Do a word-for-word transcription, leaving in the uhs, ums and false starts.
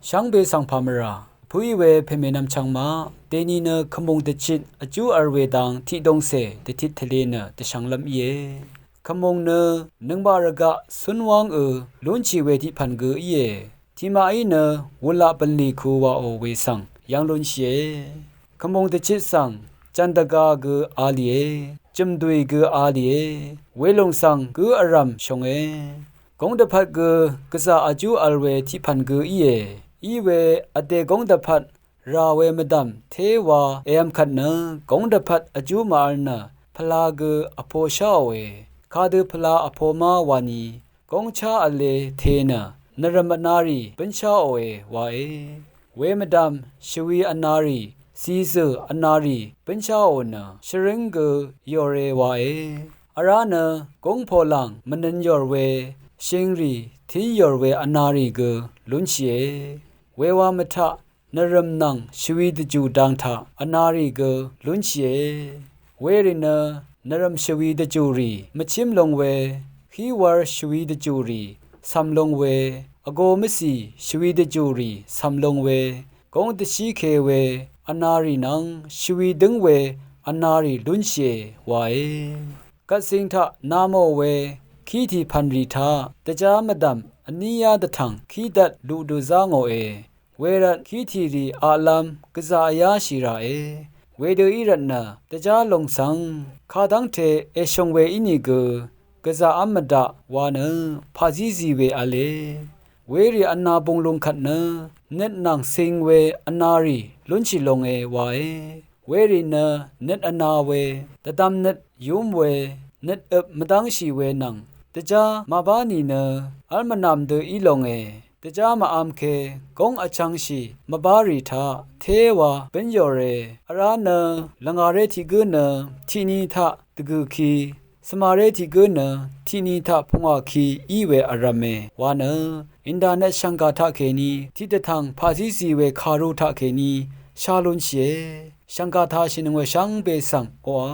Shvngbe svng pà mvrà vpǿí we pèmènvm chvngmaq dèni nø kvmùng dvchit vjú vl we dang tiqdongcè dvtit tvle nø dvshvnglv́m íe. Kvmùng nø nøngmaq rvgaq cúnwángø lúnshì we tiqpv̀n gø íe. Tiqmaqí nø wulaq bv̀nlì ku wàò we svng yv́ng lúnshìe. Kvmùng dvchit svng jv̀n dvga gø a lìe, jø̀mdùì gø a lìe, welùng svng gǿ vrv̀m shònge. Góng dvpvt gø gvzà vjú vl we tiqpv̀n gø íe. Í we vdè góng dvpvt rà we mvdv̀m téwa èvm kvt nø góng dvpvt vjú màvl nø pvla gø vpo sháòe. Kadø pvla vpo má wani góng chá v̄le te nø nvrø̀m vnarì bǿnsháòe wae. We mvdv̀m shvwi vnarì, zizø̀ vnarì bǿnsháò nø shvrǿng gø yòre wae. Vrá nø góng pòlàng mvnøn yòr we, shingrì tín yòr we vnarì gø lúnshìe. Wewa mvtaq nvrø̀m nvng shvwi dvjù dang taq vnarì gø lúnshìe. Werì nø nvrø̀m shvwi dvjùrì mvchím long we, híwvr shvwi dvjùrì cv̀m long we, vgo mvcì shvwi dvjùrì cv̀m long we, góng dvshíke we vnarì nvng shvwi dǿng we vnarì lúnshìe wae. Gvtcing taq namò we kí tì pv̀nrì taq dvjá mvdv̀m vníyá dvtv̀ng kí dvt luq dø zá ngòe. Wervt kí tìrì aqlv́m gvzà vyáshì ràe. Wedø í rvtnø dvjá lòng svng kadv́ngte èshòng we ínìgø gvzàv́m mvdaq wa nø pàzízi we v̄le. Werì vna bung lung kvt nø nøt nvng cing we vnarì lúnshì longe wae. Werì nø nøt vna we, dvdvm nøt yúm we, nøt øp mvdv́ngshì we nvng dvjá màbá nìnø v́l mvnam dø í longe. Dvjá màvm ke góng vchv̄ngshì mvbárì taq téwa bǿn yòre. Vrá nø lvngàré tiq gǿ nø tiqni taq dvgø̀ki, svmaré tiq gǿ nø tiqni taq pungwàki í we vrv̄me wa nø, internet shv̀ngkà taqkèní tiqdvtv̀ng pàzízi we kàru taqkèní shá lúnshìe. Shv̀ngkà tashìnøng we shvngbe svng oqà